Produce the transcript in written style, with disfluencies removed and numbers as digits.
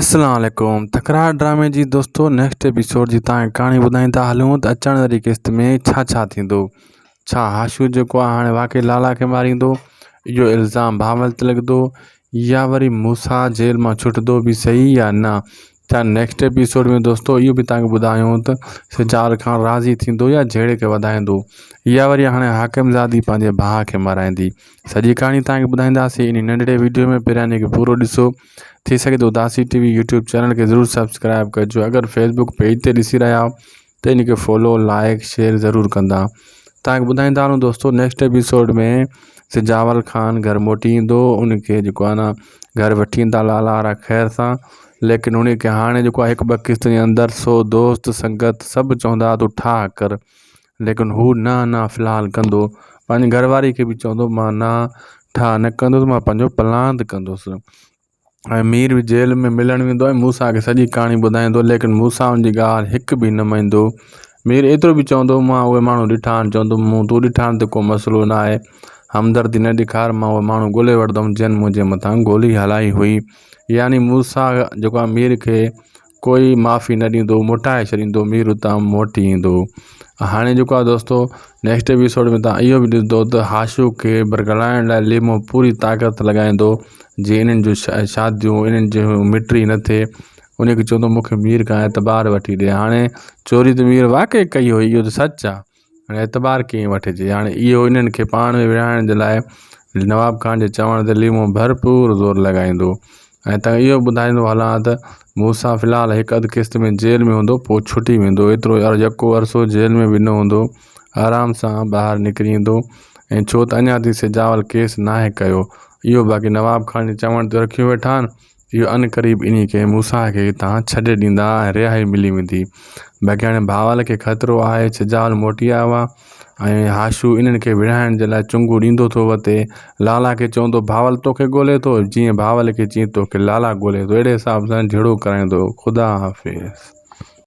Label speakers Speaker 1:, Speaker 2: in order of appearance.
Speaker 1: السلام عليڪم تڪرار ڊرامي جي دوستو نيڪسٽ ايپيسوڊ جي تان ڪهاڻي ٻڌائيندا هلون ته اچڻ واري قسط ۾ ڇا ڇا ٿيندو ڇا هاشو جيڪو آهي هاڻي واقعي لالا کي ماريندو اهو الزام بهاول تي لڳندو يا وري موسيٰ جيل مان ڇٽندو به صحيح يا نه ڇا نيڪسٽ ايپيسوڊ ۾ دوستو اهو به تان کي ٻڌايون ته سجال خان راضي ٿيندو يا جهيڙي کي وڌائيندو يا وري هاڻي حاڪم زادي پنهنجي ڀاء کي مارائيندي سڄي ڪهاڻي تان کي ٻڌائينداسين ان ننڍڙي ويڊيو ۾ پهريان کي پورو ڏسو ٿي سگهي ٿو Udasi T V YouTube channel کي ضرور سبسڪرائب ڪجو اگر فيسبوڪ پيج تي ڏسي رهيا آهيو ته ان کي فالو لائڪ شيئر ضرور ڪندا تان کي ٻڌائيندا هلون دوستو نيڪسٽ ايپيسوڊ ۾ سجاول خان گهر موٽي ايندو ان کي جيڪو آهي نه گهر وٺي ايندا لالا وارا خير سان ليڪن ان کي هاڻي جيڪو آهي هڪ ٻه قسط جي اندر سو دوست سنگت سڀ چوندا تون ٺاهه ڪر ليڪن هو نه نه في الحال ڪندو پنهنجي گهر واري کي به چوندو مان نه ٺاهه نه ڪندس مان پنهنجو پلاند ڪندس ۽ مير به جيل ۾ ملڻ ويندو ۽ موسيٰ کي سڄي ڪهاڻي ٻڌائيندو ليڪن موسيٰ ان جي ڳالهه هڪ به نه مڃيندو مير ايترو به چوندو مان اهي ماڻهو ڏٺا آهن چوندو مون تون ڏٺا آهن ته ڪو مسئلو نه آهي همدردي نه ڏيکار مان اهي ماڻهو ڳولي وٺندم جن منهنجي مٿان گولي هلائي هئي يعني موسيٰ جيڪو آهي مير کي ڪوئي معافي نه ڏيندو موٽائي ڇڏيندو مير اتان موٽي ايندو هاڻي جيڪو آهي دوستو نيڪسٽ ايپيسوڊ ۾ تان اهو به ڏسندو ته هاشو کي برغلائڻ لاء ليمو پوري طاقت لڳائيندو جي انهن جو شاديون انهن جو مٽي نه ٿئي ان کي چوندو مونکي مير کان اعتبار وٺي ڏي هاڻي چوري ته مير واقعي ڪئي هئي اهو ته سچ آهي هاڻي اعتبار ڪيئن وٺجي؟ هاڻي اهو انهن کي پاڻ ۾ وڙهائڻ جي لاء نواب خان جي چوڻ تي ليمو ڀرپور زور لڳائيندو ۽ تنهن اهو ٻڌائيندو هلان ته موسيٰ في الحال هڪ اڌ قسط ۾ جيل ۾ هوندو پوء ڇٽي ويندو ايترو يڪو عرصو جيل ۾ به نه هوندو آرام سان ٻاهر نڪري ايندو ۽ ڇو ته اڃا تائين سجاول ڪيس ناهي ڪيو اهو باقي نواب خان جي چوڻ تي رکيو ويٺا آهن اهو عنقريب انهي کي موسيٰ کي هتان ڇڏي ڏيندا ۽ رهائي ملي ويندي. باقي هاڻي بهاول کي خطرو آهي، سجاول موٽي آيو آهي ۽ هاشو انهن کي وڙهائڻ جي لاء چنگو ڏيندو ٿو وتي. لالا کي چوندو بهاول توکي ڳولي ٿو، جيئن بهاول کي چئين توکي لالا ڳولي ٿو. اهڙي حساب سان جهيڙو ڪرائيندو. خدا حافظ.